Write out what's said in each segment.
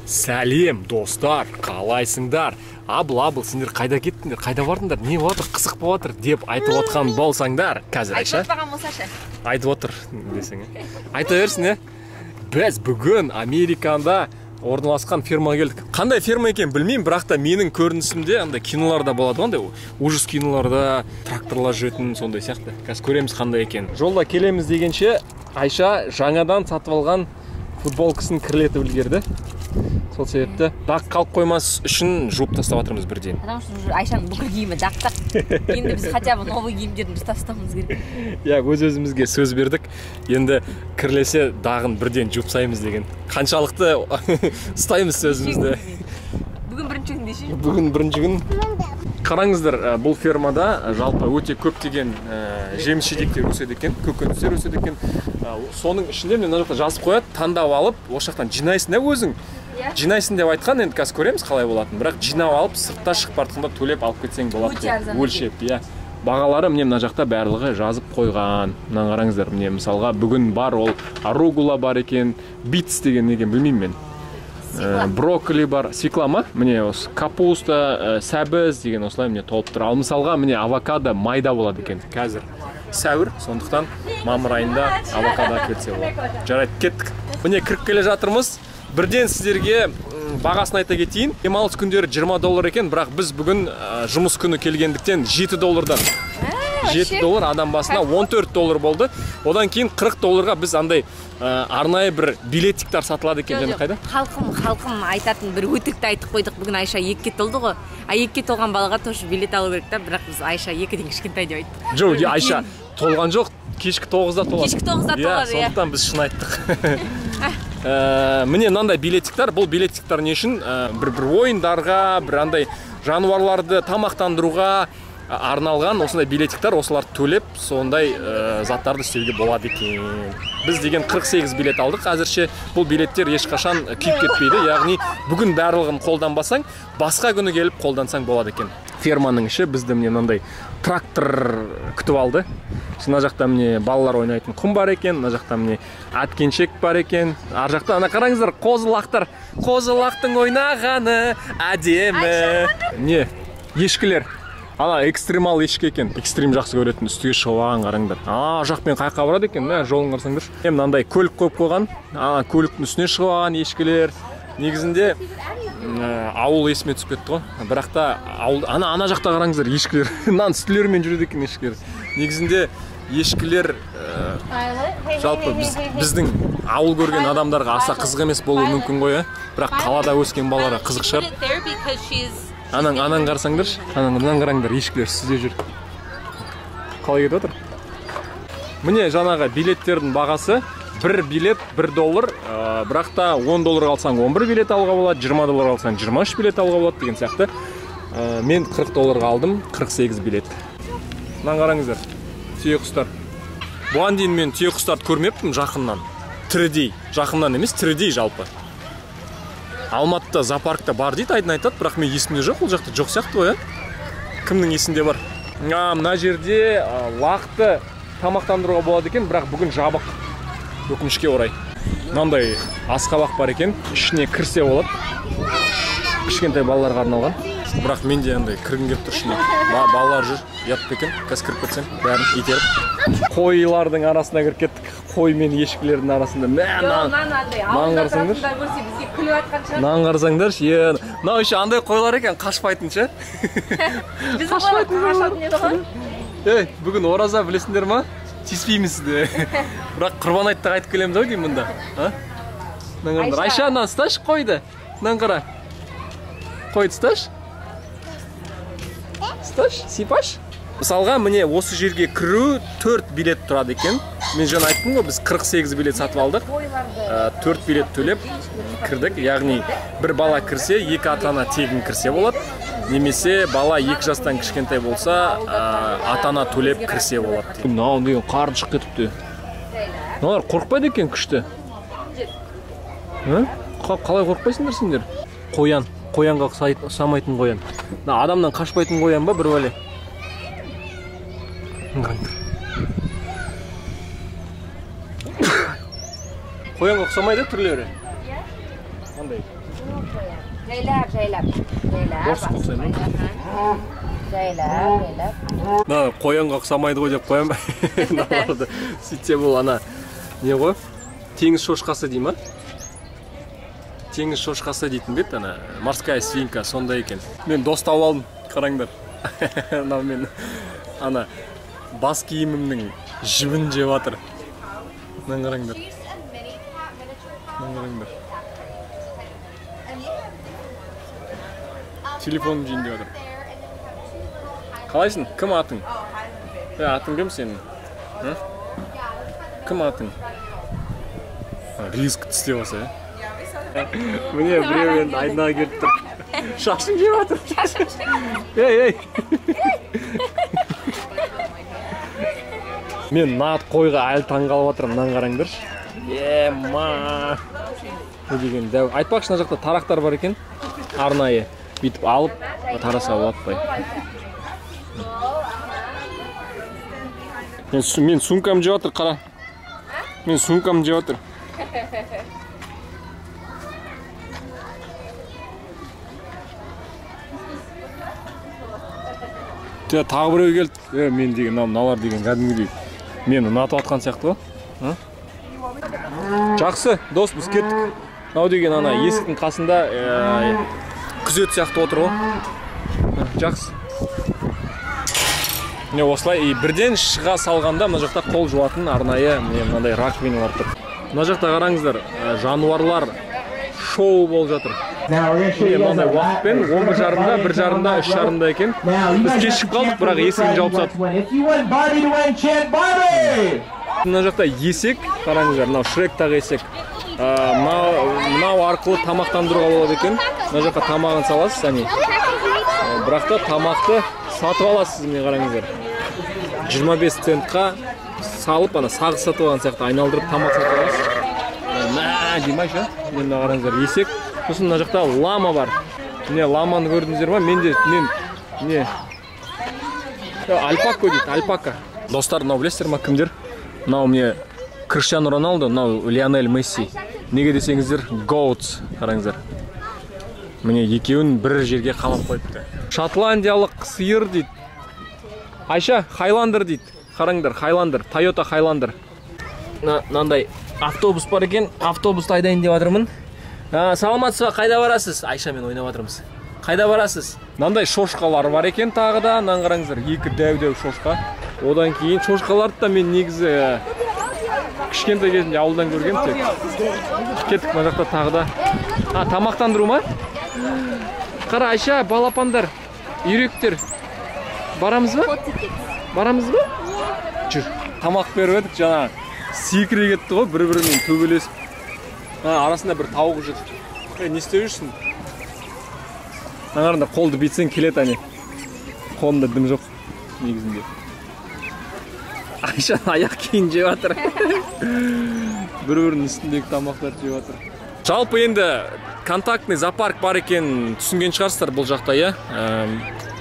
Сәлем, достар, қалайсыңдар? Абыл, сендер қайда кеттіңдер, қайда бардыңдар, не болып жатыр, қызық болып жатыр деп айтып отқан болсаңдар, қазір Айша. Айтып отпаған болсашы. Айтып отыр десең, айта берсін, е? Біз бүгін Американда орналасқан фермаға келдік. Қандай ферма екенін білмеймін, бірақ та менің көрінісімде андай киноларда болады ғой, андай ужас киноларда тракторлар жүретін сондай сияқты. Қазір көреміз қандай екенін. Жолда келеміз дегенше Айша жаңадан сатып алған футболкасын кірлетіп үлгерді. Сол себепті дақ қалып қоймас үшін жуып тастап жатырмыз бірден. Потому что уже Айшаның бүкіл киімі дақ-дақ. Енді біз хотя бы новый киімдерін тастауымыз керек. Иә, өз-өзімізге сөз бердік. Енді кірлесе дағын бірден жуып тастаймыз деген. Қаншалықты ұстаймыз сөзімізді. Бүгін бірінші күн деші? Бүгін бірінші күн. Қараңыздар, бұл фермада жалпы өте көптеген жеміс жидектер өседі екен, көкөністер өседі екен. Соның ішінде мына жақта жазып қояды, таңдап алып, осы жақтан жинайсың да өзің. Жинайсың деп айтқан, енді қазір көреміз қалай болатынын. Бірақ жинап алып, сыртта шығып бара жатқанда төлеп алып кетсең болады деп өлшеп, иә. Бағалары міне мына жақта барлығы жазып қойған. Мына қараңыздар, міне мысалға бүгін бар ол аругула бар екен, битс деген екен, білмеймін мен. Брокколи бар, свекла ма? Міне осы капуста, сәбіз деген осылай міне толып тұр. Ал мысалға міне авокадо майда болады екен. Қазір сәуір, сондықтан мамыр айында авокадо келсе болады. Жарайды, кеттік. Міне кіріп келе жатырмыз. Бірден сіздерге бағасын айта кетейін. Демалыс күндері 20 доллар екен, бірақ біз бүгін жұмыс күні келгендіктен 7 доллардан. 7 доллар адам басына 14 доллар болды. Одан кейін 40 долларға біз андай арнайы бір билеттиктар сатылады екен. Және қайда? Халқым айтатын бір өтірікті айтып қойдық. Бүгін Айша 2-ге толды ғой. А 2-ге толған балаға тоже билет алу керек та, бірақ біз Айша 2-ден кішкентай деп айттық. Жоқ, Айша толған жоқ, кешкі 9-да толады. Кешкі 9-да толады, иә. Сондықтан біз шын айттық. Міне мынандай билеттиктар. Бұл билеттиктар не үшін? Бір ойындарға, бір андай жануарларды тамақтандыруға арналған осындай билеттиктар, осыларды төлеп сондай заттарды істеуге болады екен. Біз деген 48 билет алдық. Әзірше бұл билеттер ешқашан күйіп кетпейді. Яғни бүгін барлығын қолданбасаң, басқа күні келіп қолдансаң болады екен. Ферманың іші бізді міне мынандай трактор күтіп алды. Мына жақта міне балалар ойнайтын құм бар екен, мына жақта міне әткеншек бар екен. Ар жақта ана қараңыздар, қозы лақтар. Қозы лақтың ойнағаны әдемі. Не, ешкілер. Ана экстремал ешкі екен. Экстрим жақсы көретін, үстіге шығып алған қараңдар. А, жақпен қайыққа барады екен, мына жолын қарасаңдаршы. Мынандай көлік қойып қойған. Ана көліктің үстіне шығып алған ешкілер. Негізінде ауыл есіме түсіп кетті ғой. Бірақ та ауыл ана жақта қараңыздар, ешкілер. Мынаның үстілерімен жүреді екен ешкілер. Негізінде ешкілер жалпы біздің ауыл көрген адамдарға аса қызық емес болуы мүмкін ғой, бірақ қалада өскен балаларға қызық шығар. Анан қарасаңдаршы, анан қараңдар, ешкілер сүзде жүр. Қалай кетіп отыр? Міне жаңағы билеттердің бағасы. Бір билет 1 доллар, бірақ та 10 доллар алсаң 11 билет алуға болады, 20 доллар алсаң 23 билет алуға болады деген сияқты. Мен 40 долларға алдым, 48 билет. Мынаны қараңыздар, түйеқұстар. Бұған дейін мен түйеқұстарды көрмеппін жақыннан. Тірідей, жақыннан емес, тірідей жалпы. Алматыда зоопаркта бар дейді, Айдын айтады, бірақ мен есімде жоқ, ол жақта жоқ сияқты ғой, ә? Кімнің есінде бар? Мына жерде лақты тамақтандыруға болады екен, бірақ бүгін жабық. Өкінішке орай. Мынандай асқабақ бар екен, ішіне кірсе болады. Кішкентай балаларға арналған. Бірақ мен де андай кіргім келіп тұр ішіне. Балалар жүр, ұят па екен? Қазір кіріп кетсем, бәрін итеріп. Қойлардың арасына кіріп кеттік. Қой мен ешкілердің арасында. Мә, мынаны қарасаңдаршы. Мынаны қарасаңдаршы. Мынау еще андай қойлар екен, қашпайтын ше. Қашпайтын қойлар. Ей, бүгін ораза білесіңдер ма? Тиіспейміз сізді. Бірақ құрбан айтты қайтып келеміз ау деймін мұнда. Айша, мынаны ұсташы қойды. Мынаны қара. Қойды ұсташы. Ұсташы, сипашы. Мысалға, міне осы жерге кіру 4 билет тұрады екен. Мен жаңа айттым ғой, біз 48 билет сатып алдық. 4 билет төлеп кірдік. Яғни бір бала кірсе, 2 ата-ана тегін кірсе болады. Немесе бала 2 жастан кішкентай болса, ата-ана төлеп кірсе болады. Мынау деген қарын шығып кетіпті. Мыналар қорықпайды екен күшті. Қалай қорықпайсыңдар сендер? Қоян, қоянға ұқсамайтын қоян. Мына адамнан қашпайтын қоян ба бір бәле? Қоянға ұқсамайды түрлері? Қандай? Жайлап, жайлап. Жайлап. Жайлап, жайлап. Мына қоянға ұқсамайды ғой деп қоям. Мыналарды сөйтсе бұл ана не ғой? Теңіз шошқасы дей ма? Теңіз шошқасы дейтін бе еді ана? Морская свинка сондай екен. Мен дос тауып алдым, қараңдар. Мынау мен ана бас киімімнің жібін жеп жатыр. Мынаны қараңдар. Мынаны қараңдар. Телефоным жейін деп жатыр. Қалайсың? Кім атың? Атың кім сенің? Кім атың? Риск тістеп алса, ә? Міне біреу енді айнаға келіп тұр. Шашын жеп жатыр. Ей, ей! Мен мына қойға әлі таңғалып жатырмын, мынаны қараңдаршы. Ема! Не деген дәу. Айтпақшы, мына жақта тарақтар бар екен. Арнайы. Бүйтіп алып тараса болады былай. Мен сумкам жеп жатыр, қара. Мен сумкам жеп жатыр. Тағы біреу келді. Мен деген, мыналар деген кәдімгідей мені ұнатып атқан сияқты ғой. Жақсы, дос, біз кеттік. Мынау деген ана есіктің қасында күзет сияқты отыр ғой. Жақсы. Міне осылай бірден шыға салғанда мына жақта қол жуатын арнайы міне мынандай раковиналар тұр. Мына жақта қараңыздар, жануарлар шоу болып жатыр. Міне мынандай уақытпен 11:30-да, 1:30-да, 3:30-да екен. Біз кешігіп қалдық, бірақ есігін жауып тастады. Мына жақта есек, қараңыздар, мынау Шректағы есек. Мынау арқылы тамақтандыруға болады екен. Мына жаққа тамағын саласыз, әне. Бірақ та тамақты сатып аласыз, міне қараңыздар. 25 центқа салып, ана сағыз сатып алған сияқты айналдырып тамақ сатып аласыз. Мә, демайшы, міне мына қараңыздар, есек. Сосын мына жақта лама бар. Міне ламаны көрдіңіздер ма? Мен де, мен, не? Альпака дейді, альпака. Достар, мынау білесіздер ма кімдер? Мынау міне Криштиану Роналду, мынау Лионель Месси. Неге десеңіздер, Goats, қараңыздар. Міне екеуін бір жерге қамап қойыпты. Шотландиялық сиыр дейді. Айша, Хайландер дейді. Қараңдар, Хайландер, Тойота Хайландер. Мынандай автобус бар екен, автобусты айдайын деп жатырмын. Саламатсыз ба, қайда барасыз? Айшамен ойнап жатырмыз. Қайда барасыз? Мынандай шошқалар бар екен тағы да. Мынаны қараңыздар, екі дәу-дәу шошқа. Одан кейін шошқаларды да мен негізі кішкентай кезімде ауылдан көргем тек. Кеттік мына жақта тағы да. Тамақтандыру ма? Қара, Айша, балапандар, үйректер. Барамыз ба? Барамыз ба? Жүр. Тамақ беріп едік, жаңа секіре кетті ғой, бір-бірімен төбелесіп. Арасында бір тауық жүр. Не істеп жүрсің? Мына қолды бүйтсең келеді әне. Қолында дым жоқ негізінде. Айша аяқ киім жеп жатыр. Бір-бірінің үстіндегі тамақтарды жеп жатыр. Жалпы енді контактный зоопарк бар екен түсінген шығарсыздар бұл жақта, иә?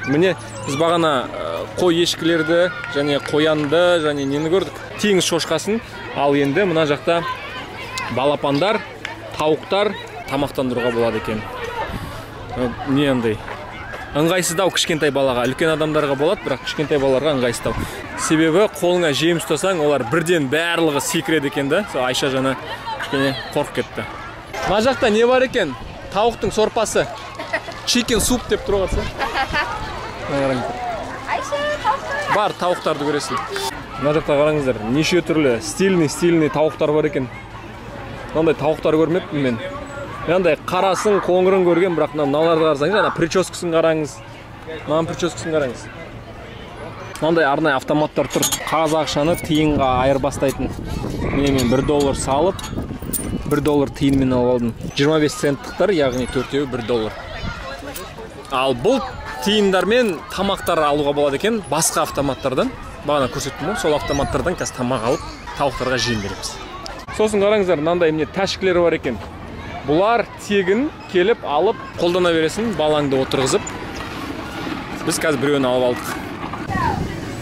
Міне біз бағана қой ешкілерді және қоянды және нені көрдік? Теңіз шошқасын. Ал енді мына жақта балапандар, тауықтар тамақтандыруға болады екен. Не андай? Ыңғайсыздау кішкентай балаға, үлкен адамдарға болады, бірақ кішкентай балаларға ыңғайсыздау. Себебі қолыңа жем ұстасаң, олар бірден барлығы секіреді екен да. Сол Айша жаңа кішкене қорқып кетті. Мына жақта не бар екен? Тауықтың сорпасы. Chicken soup деп тұр ғой. Айша, тауықтар. Бар, тауықтарды көресің. Мына жақта қараңыздар, неше түрлі стильный тауықтар бар екен. Мынандай тауықтар көрмеппін мен. Мынандай қарасын, қоңырын көрген, бірақ мыналарды қарасаңыз, ана прическасын қараңыз. Мынаның прическасын қараңыз. Мынандай арнайы автоматтар тұр. Қағаз ақшаны тиынға айырбастайтын. Міне мен 1 доллар салып, 1 доллар тиынмен алып алдым. 25 центтіктер, яғни төртеуі 1 доллар. Ал бұл тиындармен тамақтар алуға болады екен басқа автоматтардан. Бағана көрсеттім ғой, сол автоматтардан қазір тамақ алып, тауықтарға жем береміз. Сосын қараңыздар, мынандай міне тәшкілер бар екен. Бұлар тегін келіп алып қолдана бересің, балаңды отырғызып. Біз қазір біреуін алып алдық.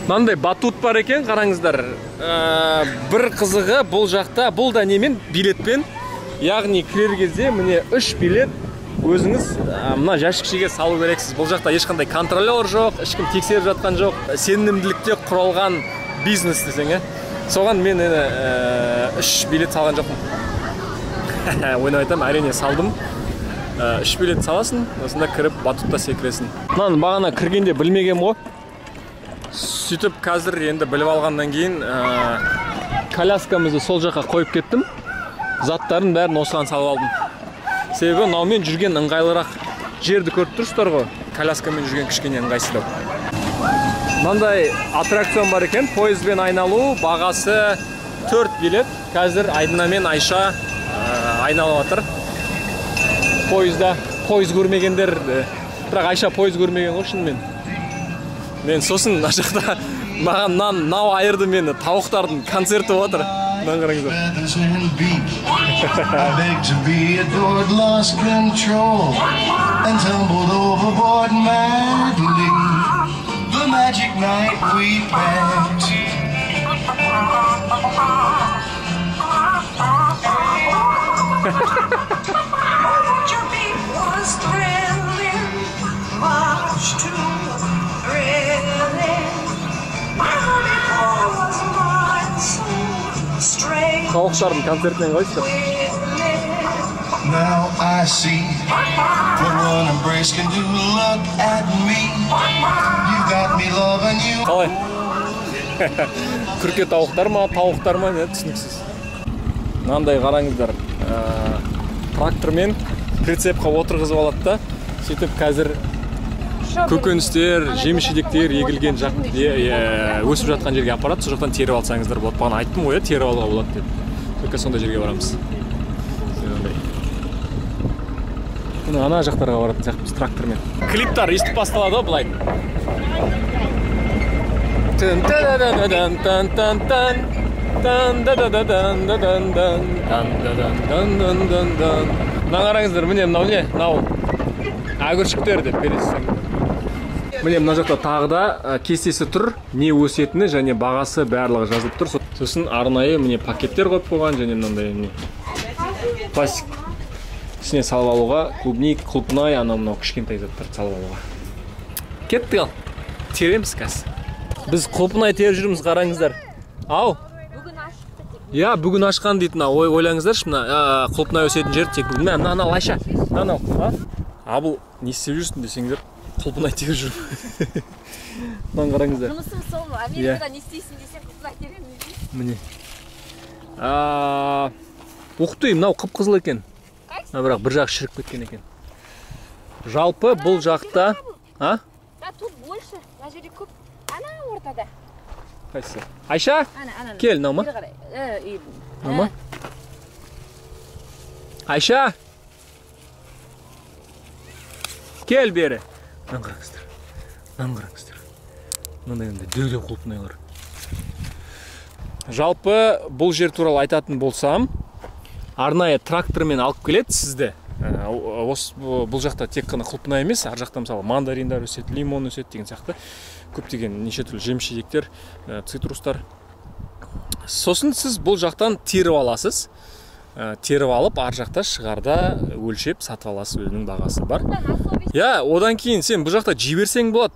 Мынандай батут бар екен, қараңыздар. Бір қызығы бұл жақта, бұл да немен? Билетпен. Яғни кірер кезде міне 3 билет Өзіңіз мына жәшікшеге салу керексіз. Бұл жақта ешқандай контролер жоқ, ешкім тексеріп жатқан жоқ. Сенімділікте құралған бизнес десең, Соған мен 3 билет салған жоқпын. Ойнап айтамын, әрине салдым. 3 билет саласың, осында кіріп батутта секіресің. Мынаны бағана кіргенде білмегем ғой. Сөйтіп қазір енді біліп алғаннан кейін коляскамызды сол жаққа қойып кеттім. Заттарын бәрін осыған салып алдым. Себебі мынаумен жүрген ыңғайлырақ. Жерді көріп тұрсыздар ғой, коляскамен жүрген кішкене ыңғайсыздау. Мынандай аттракцион бар екен, пойызбен айналу, бағасы 4 билет. Қазір Айдына мен Айша айналып жатыр. Пойызда, пойыз көрмегендер, бірақ Айша пойыз көрмеген ғой шынымен. Мен сосын мына жақта маған мынау айырды мені, тауықтардың концерті болып жатыр. Мынаны қараңыздар. Тауықтардың концертінен қойсыздар. Now I see what one embrace can do. Look at me. You got me loving you. Қалай? Күрке тауықтар ма, тауықтар ма, не түсініксіз. Мынандай қараңыздар. Трактормен прицепқа отырғызып алады да, сөйтіп қазір көкөністер, жеміс-жидектер егілген жақ, өсіп жатқан жерге апарады, сол жақтан теріп алсаңыздар болады. Бағана айттым ғой, теріп алуға болады деп. Только сондай жерге барамыз. Міне ана жақтарға баратын сияқтымыз трактормен. Клиптар естіп басталады ғой былай. Мына қараңыздар, міне мынау не? Мынау огурчиктер деп бересің. Міне мына жақта тағы да кестесі тұр, не өсетіні және бағасы барлығы жазылып тұр. Сосын арнайы міне пакеттер қойып қойған және мынандай міне пластик ішіне салып алуға, клубник, құлпынай, анау мынау кішкентай заттарды салып алуға. Кеттік ал. Тереміз қазір. Біз құлпынай теріп жүрміз, қараңыздар. Ау. Бүгін ашыпты тек. Иә, бүгін ашқан дейді мына. Ойлаңыздаршы, мына құлпынай өсетін жер тек бүгін. Мына, мына, Айша. Мына, а? Абыл, не істеп жүрсің десеңдер, құлпынай теріп жүрмін. Мынаны қараңыздар. Жұмысым сол, Америкада не істейсің десең, құлпынай теремін дейсің. Міне. Ух ты, мынау қып-қызыл екен. Бірақ бір жағы шіріп кеткен екен. Жалпы бұл жақта, а? Да, тут больше. Мына жерде көп. Ана ортада. Қайсысы? Айша? Ана. Кел, мынау ма? Мынау ма? Айша? Кел бері. Мынаны қараңыздар. Мынаны қараңыздар. Мынандай дөң-дөң құлпынайлар. Жалпы бұл жер туралы айтатын болсам, арнайы трактормен алып келеді сізді. Бұл жақта тек қана құлпынай емес, ар жақта мысалы мандариндар өседі, лимон өседі деген сияқты көптеген неше түрлі жеміс-жидектер, цитрустар. Сосын сіз бұл жақтан теріп аласыз. Теріп алып, ар жақта шығарда өлшеп сатып аласыз, өзінің бағасы бар. Я, одан кейін сен бұл жақта жей берсең болады.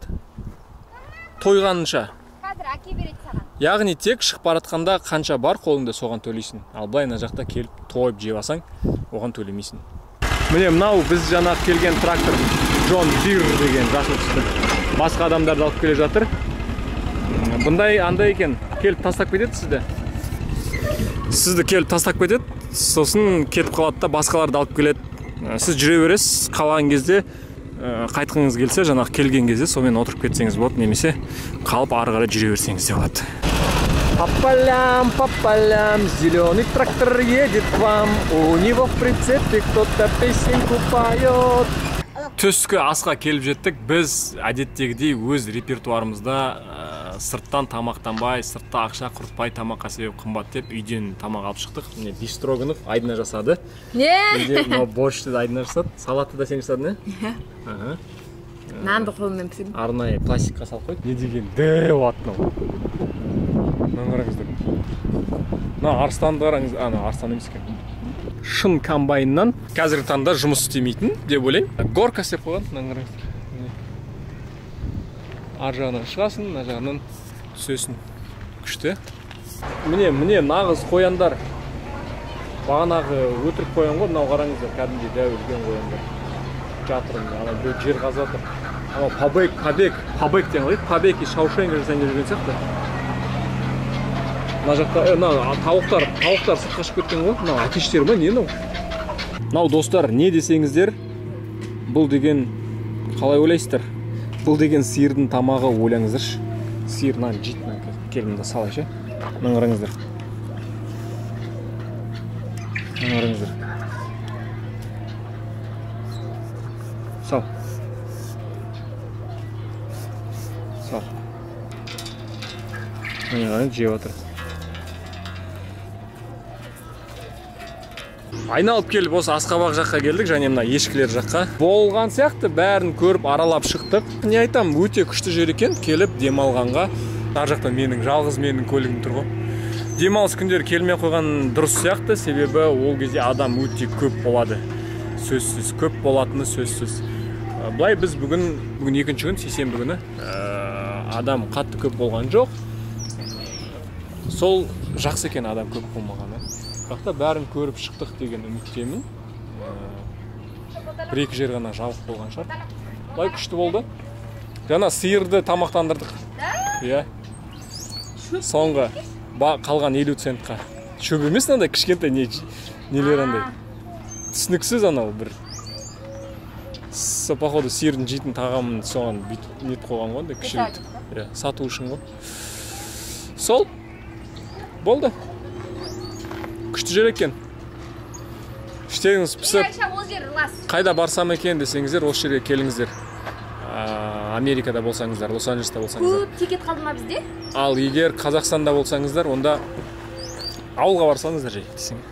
Тойғанынша. Қазір әке береді саған. Яғни тек шығып баратқанда қанша бар қолыңда соған төлейсің. Ал былай мына жақта келіп тойып жеп алсаң, оған төлемейсің. Міне мынау біз жаңа келген трактор John Deere деген жасыл түсті. Басқа адамдарды алып келе жатыр. Бұндай андай екен, келіп тастап кетеді сізді. Сізді келіп тастап кетеді, сосын кетіп қалады да басқаларды алып келеді. Сіз жүре бересіз, қалған кезде қайтқыңыз келсе, жаңағы келген кезде сонымен отырып кетсеңіз болады, немесе қалып ары қарай жүре берсеңіз де болады. По полям, по полям, зеленый трактор едет к вам, у него в прицепе кто-то песенку поет. Түскі асқа келіп жеттік. Біз әдеттегідей өз репертуарымызда сырттан тамақтанбай, сыртта ақша құртпай, тамаққа себеп қымбат деп үйден тамақ алып шықтық. Міне бифстроганов Айдына жасады. Не? Менде мынау борщты да Айдына жасады. Салатты да сен жасадың, не? Иә. Аха. Нанды қолыммен пісірдім. Арнайы пластикқа салып қойды. Не деген дәу ат мынау. Мынаны қараңыздар. Мына арыстанды қараңыз. Ана арыстан емес екен. Шын комбайннан қазіргі таңда жұмыс істемейтін деп ойлаймын. Горка істеп қойған, мынаны қараңыздар. Ар жағынан шығасың, мына жағынан түсесің. Күшті. Міне, міне нағыз қояндар. Бағанағы өтірік қоян ғой, мынау қараңыздар, кәдімгідей дәу үлкен қояндар. Жатыр, ана біреу жер қазып жатыр. Анау побег, побег, побег деген ғой, побег из Шоушенка жасайын деп жүрген сияқты. Мына жақта, мына тауықтар сыртқа шығып кеткен ғой. Мынау әтештер ма, не мынау? Мынау достар, не десеңіздер, бұл деген қалай ойлайсыздар? Бұл деген сиырдың тамағы, ойлаңыздаршы. Сиыр нан жейді, мына кел мында салайшы. Мына қараңыздар. Мына қараңыздар. Сал. Сал. Мына қараңыз, жеп жатыр. Айналып келіп осы Асқабақ жаққа келдік, және мына ешкілер жаққа. Болған сияқты бәрін көріп аралап шықтық. Не айтам, өте күшті жер екен, келіп демалғанға. Ар жақта менің жалғыз менің көлігім тұр ғой. Демалыс күндері келмей қойған дұрыс сияқты, себебі ол кезде адам өте көп болады. Сөзсіз, көп болатыны сөзсіз. Былай біз бүгін екінші күн, сейсенбі күні, адам қатты көп болған жоқ. Сол жақсы екен адам көп болмағаны. Бірақ та бәрін көріп шықтық деген үміттемін. Бір екі жер ғана жабық болған шығар. Былай күшті болды. Жаңа сиырды тамақтандырдық. Иә. Соңғы қалған 50 центқа. Шөп емес мынандай кішкентай нелер андай. Түсініксіз анау бір. Походу сиырдың жейтін тағамын соған бүйтіп нетіп қойған ғой, андай кішірейтіп. Иә, сату үшін ғой. Сол. Болды. Күшті жер екен. Іштеріңіз пісіп, қайда барсам екен десеңіздер, осы жерге келіңіздер. Америкада болсаңыздар, Лос-Анджелесте болсаңыздар. Көп тикет қалды ма бізде? Ал егер Қазақстанда болсаңыздар, онда ауылға барсаңыздар жай десең.